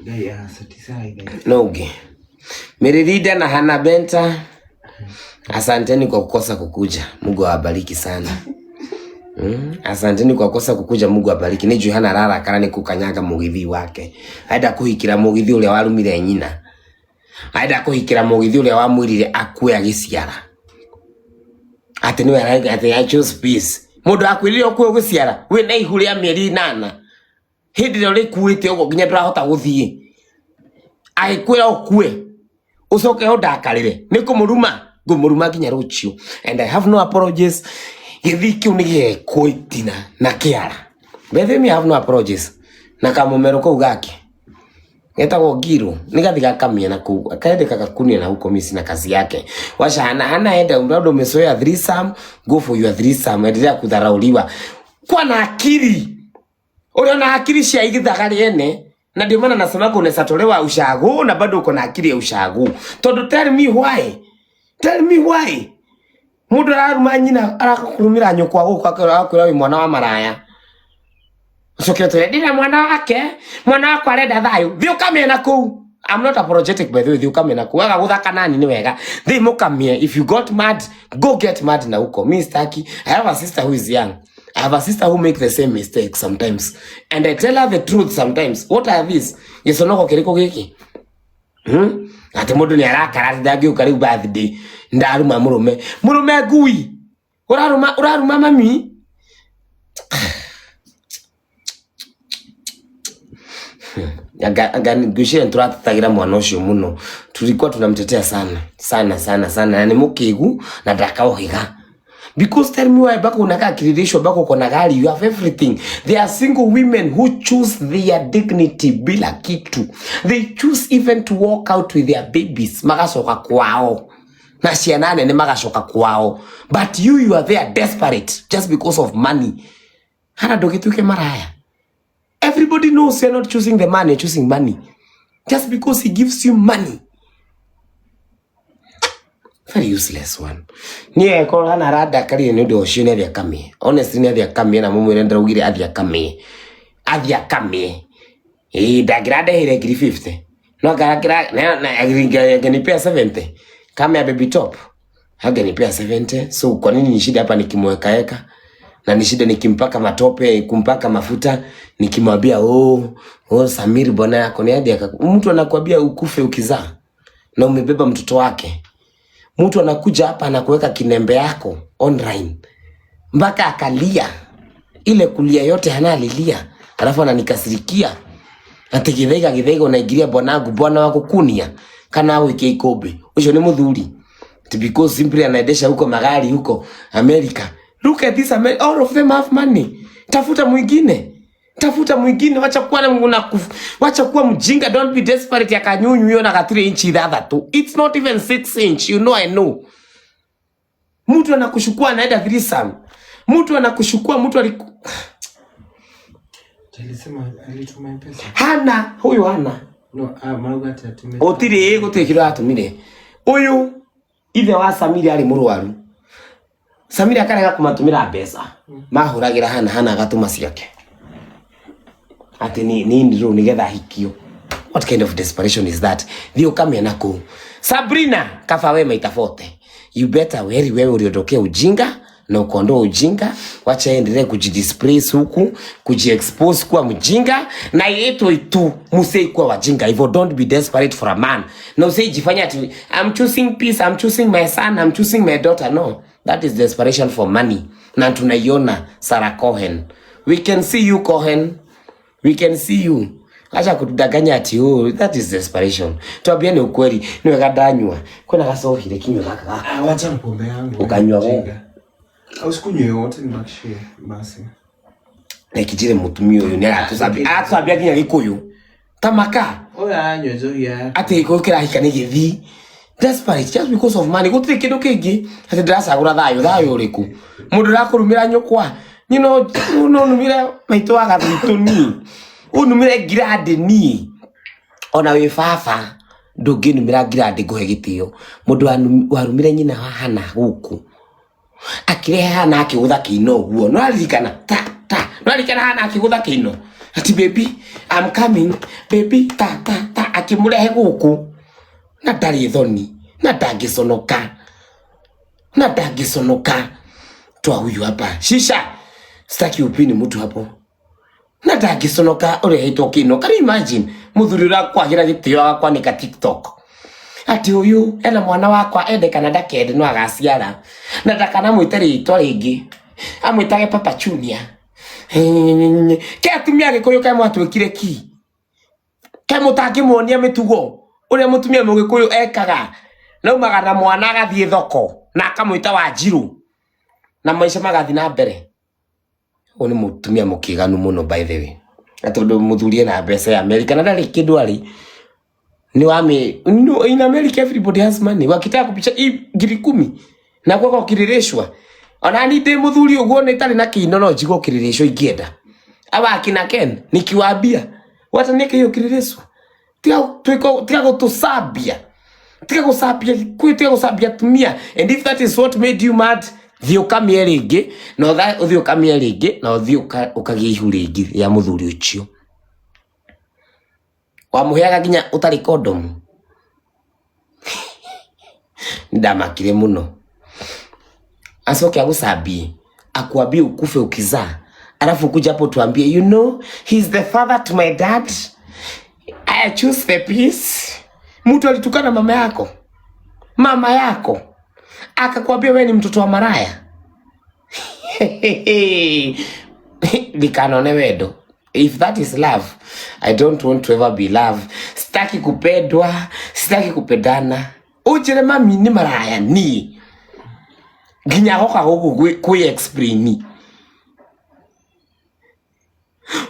Ngai aca ti cai thaa ici. No ũngĩ. Merilinda na Hana Benta, asanteni kwa kukosa kukuja. Mungu awabariki sana. Asanteni kwa kukosa kukuja, Mungu awabariki. Nĩ njũĩ Hana ararakara nĩ kũkanyaga mũgithi wake. Arenda kũhikĩra mũgithi ũrĩa warumire nyina. Arenda kũhikĩra mũgithi ũrĩa wamwĩrire akue agĩciara. Atĩ nĩwe arauga atĩ I choose peace. Mũndũ akwĩrire ũkue ũgĩciara wĩna ihu rĩa mĩeri 8. Hĩndĩ ĩrĩa ũrĩkuĩte ũguo nginya ndũrahota gũthiĩ. Agĩkwĩra ũkue ucoke undakarire ni kumuruma ngumuruma nginya rucio and I have no apologies. Githii kiu ni gĩekwo itina na kĩara. Bethe me I have no apologies na kamũmero kau gake getagwo Ngiru ni gathi gakamia na kuu akaende kakakunia na huko. Mimi sina kazi yake. Washa hana hana enda unado umezoea threesome, go for your threesome. Endelea kudharauliwa kwa na akili uri na akili cia igithaga rĩene na ndio maana nasema unaweza tolewa ushago na bado uko na akili ya ushago. Tondu tell me why, tell me why mundu araruma nyina arakurumira nyukwa guku akwira wi mwana wa maraya ucoke utwire ndina mwana wake mwana wakwa arenda thayu thi ukamie na kuu. I'm not apologetic by the way, thi ukamie na kuu waga guthaka nani ni wega thi mukamie. If you got mad, go get mad na huko. Mi sitaki. I have a sister who is young. I have a sister who make the same mistake sometimes and I tell her the truth sometimes. What are these giconoko kiriko giki? Ati mundu ni arakara ndangĩũka rĩu birthday ndaruma mũrũme mũrũme ngui ũraruma ũraruma mami. Anga ngwĩciria nĩtũratetagira mwana ũcio mũno, tulikuwa tunamtetea sana sana sana sana, na nĩ mũkĩgu na ndakaũhĩga. Because tell me why mpaka unakaa kiririshwa mpaka uko na gari, you have everything. There are single women who choose their dignity bila kitu. They choose even to walk out with their babies magacoka kwao na ciana nene magacoka kwao, but you are there desperate just because of money. Hana ndũgĩtuĩke maraya. Everybody knows you're not choosing the man, you're choosing money just because he gives you money. Very useless one. Niĩ korwo hana arandakarire nĩ ũndũ ũcio nĩ athiĩ akamie. Honestly nĩ athiĩ akamie na mũmwĩre ndĩraugire athiĩ akamie. Athiĩ akamie. Ĩĩ ndangĩrandehire ngiri 50. No angenipea 70. Kama ya baby top. Angenipea 70. So kwa nini nishinde hapa nikimwekaeka? Na nishinde nikimpaka matope, kumpaka mafuta, nikimwambia oh, oh Samiri bwana yako ni hadi mtu anakuambia ukufe ukizaa na umebeba mtoto wake. Mtu anakuja hapa anakuweka kinembe yako online mpaka akalia ile kulia yote analilia, alafu ananikasirikia ati githaiga githaiga unaingiria bwanangu bwana wa gukunia kana agwikia ikombe ucio ni muthuri. Ati because simply anaendesha huko magari huko America. Look at this America, all of them have money. Tafuta mwingine, tafuta mwingine, wacha kuwa na wacha kuwa mjinga. Don't be desperate ya kanyunyu hiyo na ka 3 inch 6. It's not even 6 inch, you know I know. Mtu anakushukua anaenda threesome. Mtu anakushukua, mtu aliku Alisema alituma M-Pesa. Hana, huyu hana. No, marauga ati atume. Gũtirĩ gũtirĩ kĩndũ aratũmire. Ũyũ ithe wa Samiri arĩ mũrwaru. Samiri akarega kũmatũmĩra mbeca. Mahũragĩra Hana, Hana agatũma ciake. Atĩ ni ndiro nĩgetha ahikio. What kind of desperation is that? Thiĩ ũkamie na kũu. Sabrina, kaba we maita 40. You better weri wewe uliondokea ujinga na ukondoa ujinga, wacha endelee kujidisplace huku, kujiexpose kuwa mjinga na yetu itu musei kuwa wajinga hivyo. Don't be desperate for a man. Na usijifanye ati I'm choosing peace, I'm choosing my son, I'm choosing my daughter. No, that is desperation for money. Na tunaiona Sarah Cohen. We can see you Cohen. We can see you. Acha kutudanganya ati oh, that is desperation. Tuambiane ukweli, ni wega ndanyua. Kwina gacohire kinywa gaka gaka. Wacha pombe yangu. Ukanywa wewe. Mjinga. Au sikunywe yote nibakishie basi. Nekijire mutumia uyu ni aratũcambia. Aratũcambia nginya Gĩkũyũ. Ta maka. Oya anywe njohi yake. Ati gĩkũyũ kĩrahika nĩ gĩthii. Desperate just because of money. Gũtirĩ kĩndũ kĩngĩ. Ati ndĩracagũra thayũ, thayũ ũrĩkũ? Mũndũ ũrakũrumĩra nyũkwa. Niĩ no numire maitũ wa gathitũ niĩ. Ũnumĩre ngirandi niĩ. Ona wĩ baba ndũngĩnumĩra ngirandi ngũhe gĩtĩo. Mũndũ warumire nyina wa Hana gũkũ. Akĩrehe Hana akĩgũtha kĩino ũguo. Nĩwaririkana? Ta, ta. Nĩwaririkana Hana akĩgũtha kĩino? Ati baby, I'm coming. Baby, ta ta ta akimurehe guku. Na ndarĩ thoni, na ndangĩconoka. Na ndangĩconoka. Toa huyu hapa. Shisha. Sitaki upini mtu hapo. Na ndangĩconoka ũrehetwo kĩno. Can you imagine? Mũthuri ũrakwagĩra gĩtĩo agakwanĩka TikTok. Ati ũyũ ena mwana wakwa ende kana ndakende no agaciara. Na ndakanamwĩte rĩtwa rĩngĩ. Amwĩtage Papa Junior. Ke atumia Gĩkũyũ ke mwatuĩkire ki. Ke mũtangĩmuonia mĩtugo ũrĩa mũtumia Mũgĩkũyũ ekaga. Naumaga na mwana agathiĩ thoko na akamwĩta Wanjirũ na maica magathiĩ na mbere. Ũyũ nĩ mũtumia mũkĩganu mũno by the way. Na tondũ mũthuri ena mbeca ya America na ndarĩ kĩndũ arĩ. Ni wame no, in America everybody has money. Wakitaka kupicha hii 10,000 na kwako kiririshwa. Ona ni ndĩ mũthuri ũguo nĩ itarĩ na kĩino no njigwo kĩrĩrĩcwo ingĩenda. Awa akina Ken nikiwaambia watanieke hiyo kĩrĩrĩcwo. Tiga gũtũcambia. Tiga gũcambia Gĩkũyũ, tiga gũcambia atumia. And if that is what made you mad, thiĩ ũkamĩe rĩngĩ na ũthiĩ ũkamĩe rĩngĩ na ũthiĩ ũkagĩe ihu rĩngĩ rĩa mũthuri ũcio. Wamũheaga nginya ũtarĩ kondomu. Ndamakire mũno. Acoke agũcambie, akuambie ukufe ukizaa, alafu kuja hapo tuambie, you know, he's the father to my dad. I choose the peace. Mtu alitukana mama yako, mama yako akakwambia wewe ni mtoto wa maraya. Ndikanone wendo. If that is love, I don't want to ever be love. Sitaki kupendwa, sitaki kupendana. Unjire mami ni maraya ni nginya goka guku kwi explain.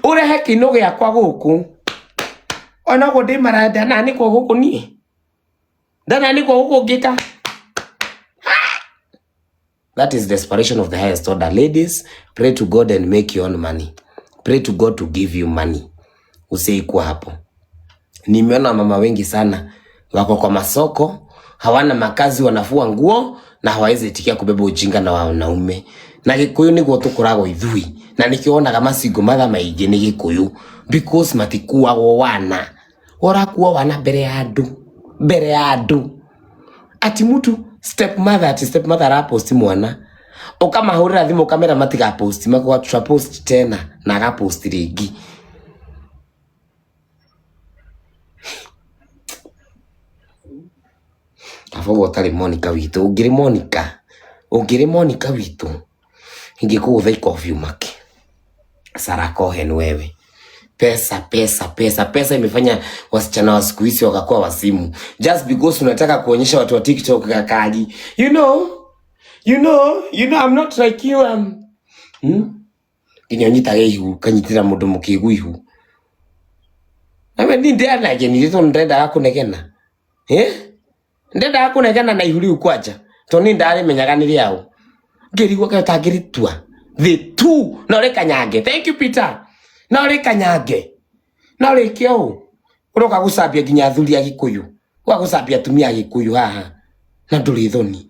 Urehe kino giakwa guku. Ona guo ndi maraya ndananikwo guku nie. Ndananikwo guku ngika. That is desperation of the highest order. Ladies, pray to God and make your own money. Pray to God to give you money. Usiikuwa hapo. Nimeona mama wengi sana wako kwa masoko, hawana makazi, wanafua nguo na hawawezi itikia kubeba ujinga na wanaume. Na Gikuyu niguo tukoragwo ithui, na nikio wonaga macingo matha maingi ni Gikuyu because matikuagwo wana. Ũrakuo wana mbere ya andu, mbere ya andu. Ati mtu stepmother, ati stepmother araposti mwana ukamahurira thimu ukamera matigaposti, makuga tutapost tena na agaposti ringi. Kaba ũtarĩ Monica witũ, ũngĩrĩ Monica, ũngĩrĩ Monica witũ ingĩkũgũtha ikobi ũmake. Sarah Cohen wewe. Pesa, pesa, pesa, pesa imefanya wasichana wa siku hizi wakakuwa wasimu. Just because unataka kuonyesha watu wa TikTok kakali. You know, you know, you know I'm not like you. Nginya ũnyitaga ihu, ũkanyitĩra mũndũ mũkĩgu ihu. Nawe ni ndĩanagenire tondũ ndendaga kũnegena. Eh? Ndendaga kũnegena na ihu rĩu kwanja. Tondũ niĩ ndarĩmenyaga nĩ rĩaũ. Ngĩrigwo kaĩ ũtangĩrĩtua. The two no rĩkanyange. Thank you Peter. No rĩkanyange. No rĩke ũũ. Ũroka gũcambia nginya athuri a Gĩkũyũ. Ũroka gũcambia atumia a Gĩkũyũ haha. Na ndũrĩ thoni.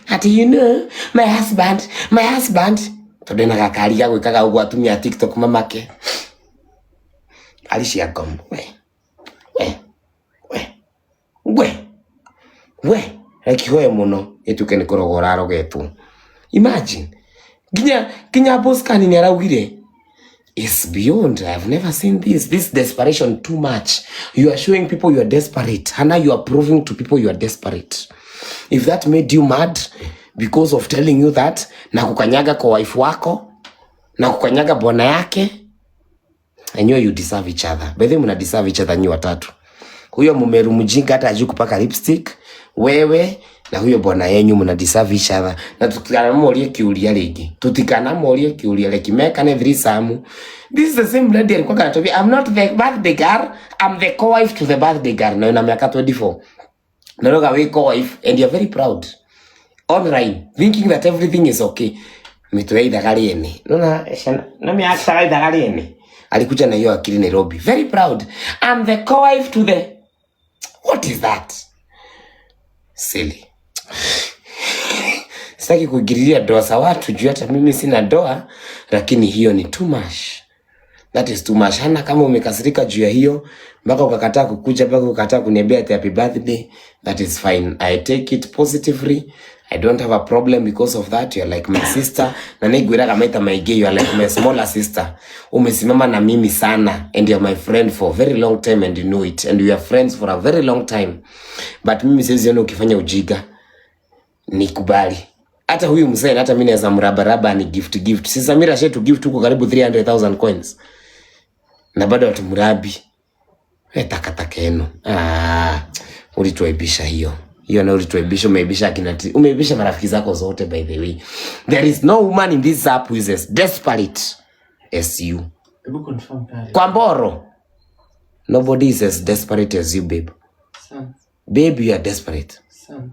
Ati you know, my husband, my husband. Tondũ ena gakari ga gwĩkaga ũguo atumia a TikTok mamake. Alicia Ngom. We. We. We. We. We. Reke mũno ĩtuĩke nĩ kũrogwo ũrarogetwo. Imagine. Nginya nginya Boscan nĩ araugire it's beyond. I've never seen this. This desperation too much. You are showing people you are desperate. Hannah, you are proving to people you are desperate. If that made you mad because of telling you that, na kukanyaga kwa wife wako, na kukanyaga bwana yake, enyewe you deserve each other. By the way, mna deserve each other nyi watatu. Huyo mumeru mjinga hata hajui kupaka lipstick, wewe na huyo bwana yenyu mna deserve each other. Na tutikanamorie kiuria ringi. Tutikanamorie kiuria reki mekane threesome. This is the same lady alikuwa anatuambia I'm not the birthday girl, I'm the co-wife to the birthday girl. Na una miaka 24. Na roga we co-wife and you're very proud. Online thinking that everything is okay. Mitwe ithaga rĩene. Nona na miaka ithaga rĩene. Alikuja na hiyo akili Nairobi. Very proud. I'm the co-wife to the. What is that? Silly. Sitaki kuingililia ndoa za watu juu hata mimi sina ndoa, lakini hiyo ni too much. That is too much. Hana, kama umekasirika juu ya hiyo mpaka ukakataa kukuja, mpaka ukakataa kuniambia ati happy birthday, that is fine. I take it positively. I don't have a problem because of that. You are like my sister. Na nigwiraga maita maingĩ, you are like my smaller sister. Umesimama na mimi sana and you are my friend for a very long time and you know it, and we are friends for a very long time. But mimi siwezi ona ukifanya ujiga. Nikubali. Hata huyu mzee, hata mimi naweza mrabaraba ni gift gift. Si Samira shetu gift huko karibu 300,000 coins. Na bado watu mrabi. We takataka yenu. Ah, ulituaibisha hiyo. Hiyo na ulituaibisha, umeibisha akina, umeibisha marafiki zako zote by the way. There is no woman in this app who is as desperate as you. Hebu confirm pale. Kwa Mboro. Nobody is as desperate as you, babe. Sam, Babe, you are desperate. Sam.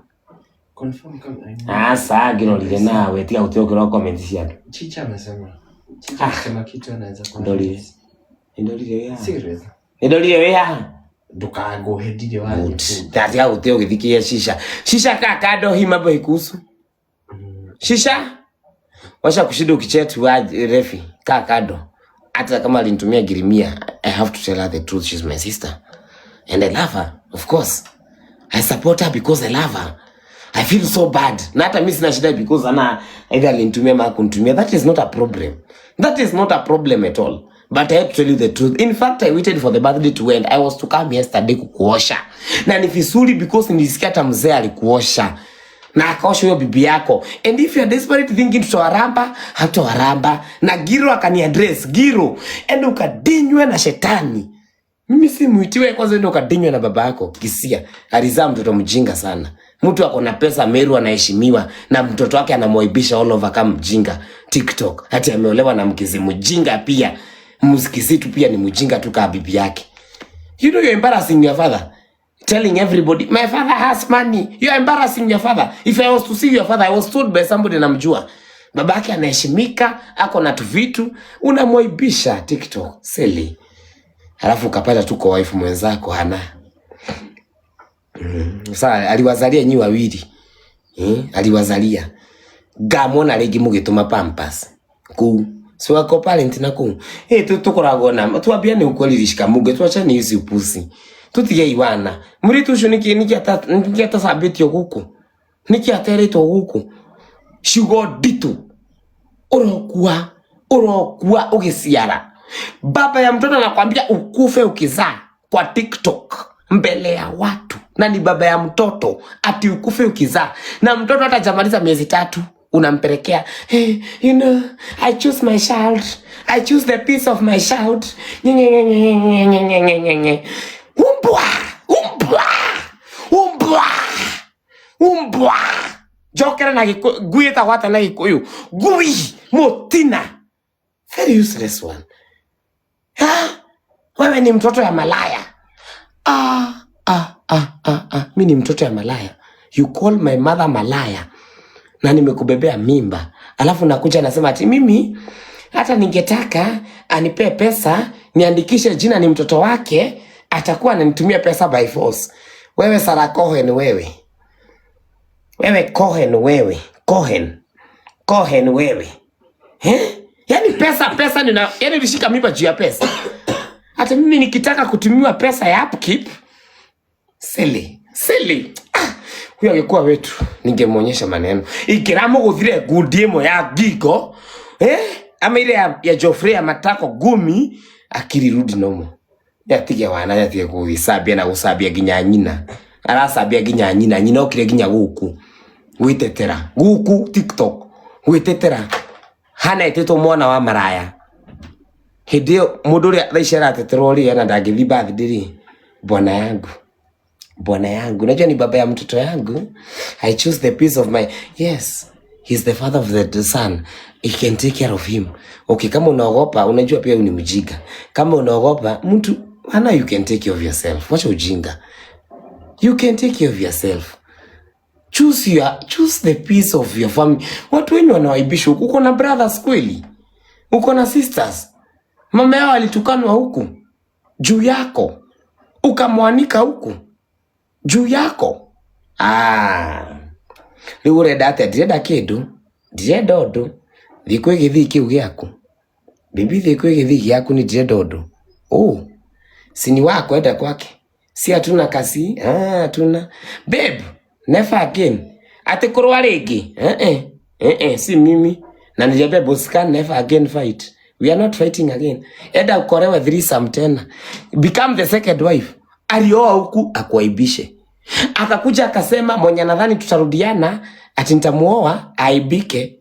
Confirm kama Ah, saa ngirorire nawe tiga gũtiga comment ciake. Chicha amesema. Chicha amesema kitu anaweza kuwa. Ndorire. Ndorire wĩ haha. Serious. Ndorire wĩ haha. Ndukanguhe ndirĩ wa Good. Tatia gũtĩa ũgĩthikĩria shisha. Shisha kaa kando, hii mambo ikuhusu. Shisha washa kushinda ukichetu wa refi, kaa kando. Hata kama alinitumia girimia, I have to tell her the truth, she's my sister. And I love her, of course. I support her because I love her. I feel so bad. Na hata mimi sina shida because ana either alinitumia ama hakunitumia. That is not a problem. That is not a problem at all. But I have to tell you the truth. In fact, I waited for the birthday to end. I was to come yesterday kukuosha. Na ni vizuri because nilisikia hata mzee alikuosha. Na akaosha huyo bibi yako. And if you are desperate thinking tutawaramba, hatawaramba. Na Giro akani address Giro. And ukadinywe na shetani. Mimi si mwitiwe kwanza ndio ukadinywe na baba yako. Kisia. Alizaa mtoto mjinga sana. Mtu ako na pesa Meru anaheshimiwa na mtoto wake anamwaibisha all over kama mjinga TikTok. Hati ameolewa na mkizi mjinga pia. Msikisitu pia ni mjinga tu kama bibi yake. You know you're embarrassing your father. Telling everybody, my father has money. You're embarrassing your father. If I was to see your father, I was told by somebody namjua. Babake anaheshimika, ako na tuvitu, unamwaibisha TikTok. Silly. Halafu ukapata tu kwa wife mwenzako hana. Sasa aliwazalia nyi wawili. Aliwazalia. Ngamwona rĩngĩ mũgĩtũma pampers kũu. Si wako parent na kũu. Eh, tukoragwo na tuambiane ukweli lishikamuge, tuachane hizi upusi. Tutige iwana. Mũirĩtu ũcio nĩkĩ nĩkĩ atacambĩtio gũkũ? Nĩkĩ ateretwo gũkũ? Ciugo nditũ. Ũrokua, ũrokua ũgĩciara. Baba ya mtoto anakwambia ukufe ukizaa kwa TikTok mbele ya watu, na ni baba ya mtoto ati ukufe ukizaa, na mtoto hata hajamaliza miezi 3 unampelekea, hey, you know, I choose my child, I choose the peace of my child. Nye, nye, nye, nye, nye, nye, nye, nye, nye, nye. Umbwa, umbwa, umbwa, umbwa. Njokera na gĩkũyũ, ngui ĩtagwo atĩa na gĩkũyũ? Ngui mũtina. Very useless one. Ha? Wewe ni mtoto ya malaya. Ah, ah, ah, ah, ah. Mi ni mtoto ya malaya. You call my mother malaya. Na nimekubebea mimba. Alafu nakuja nasema ati mimi hata ningetaka anipee pesa niandikishe jina ni mtoto wake, atakuwa ananitumia pesa by force. Wewe Sarah Cohen wewe. Wewe Cohen wewe. Cohen. Cohen wewe. Eh? Yaani pesa pesa nina, yaani ulishika mimba juu ya pesa. Hata mimi nikitaka kutumiwa pesa ya upkeep, silly, silly. Ah, huyo angekuwa wetu ningemwonyesha maneno. Ikiramuguthire ngundi ĩmwe ya ngingo, eh? Ama ile ya Geoffrey ya matako gumi, akili rudi nomo. Yatige wana, yatige gũgĩcambia na gũcambia nginya nyina. Aracambia nginya nyina, nyina okire nginya gũkũ gwĩtetera. Gũkũ TikTok gwĩtetera. Hana etĩtwo mwana wa maraya. Hĩndĩ ĩyo mũndũ ũrĩa thaa ici arateterwo rĩ, ana ndangĩthiĩ birthday rĩ, bwana yangu. Bwana yangu, unajua ni baba ya mtoto yangu. I choose the peace of my, yes, he's the father of the son. He can take care of him. Okay, kama unaogopa, unajua pia ni mjinga. Kama unaogopa, mtu ana, you can take care of yourself. Wacha ujinga. You can take care of yourself. Choose the peace of your family. Watu wengi wanawaibisha huku. Uko na brothers kweli? Uko na sisters? Mama yao alitukanwa huku juu yako, ukamwanika huku juu yako. Ah, rĩu ũrenda atĩa? Ndirenda kĩndũ, ndirenda ũndũ. Thiĩ kwĩ gĩthii kĩu gĩaku. Bibi thĩ kwĩ gĩthii gĩaku nĩ ndirenda ũndũ. Oh, si ni wako, enda kwake. Si hatuna kasi? Ah, hatuna. Babe, never again. Ati kũrũa rĩngĩ? Eh eh. Eh eh, si mimi. Na niliambia Boscan, never again fight. We are not fighting again. Enda ukorewe threesome tena. Become the second wife. Alioa huku akuaibishe. Akakuja akasema mwenye nadhani tutarudiana ati nitamuoa aibike.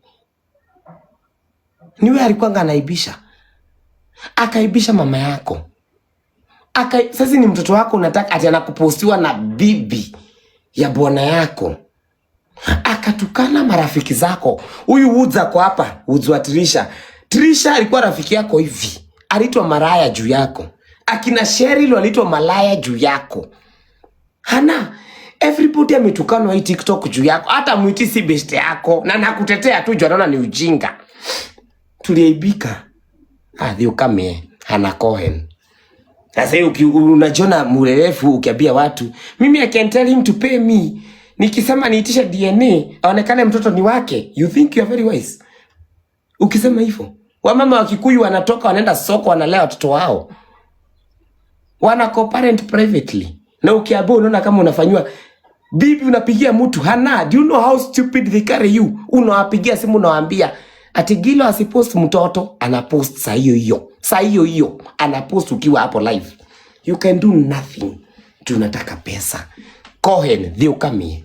Niwe alikuwa anaibisha. Akaibisha mama yako. Sasa ni mtoto wako unataka ati anakupostiwa na bibi ya bwana yako. Akatukana marafiki zako. Huyu Woods ako hapa, Woods wa Trisha. Trisha alikuwa rafiki yako hivi. Aliitwa maraya juu yako. Akina Cheryl waliitwa malaya juu yako. Hana, everybody ametukanwa hii TikTok juu yako. Hata mwiti si best yako. Na nakutetea tu juu anaona ni ujinga. Tuliaibika. Ah, thiĩ ũkamĩe Hannah Cohen. Sasa hiyo unajiona mrefu ukiambia watu, mimi I can tell him to pay me. Nikisema niitishe DNA, aonekane mtoto ni wake. You think you are very wise. Ukisema hivyo, wamama wa Kikuyu wanatoka wanaenda soko wanalea watoto wao. Wana co-parent privately. Na ukiambia unaona kama unafanywa bibi, unapigia mtu Hana, do you know how stupid they carry you? Unawapigia simu unawaambia ati Gilo asipost mtoto, anapost saa hiyo hiyo. Saa hiyo hiyo anapost ukiwa hapo live. You can do nothing. Tunataka pesa. Cohen, thiĩ ũkamie.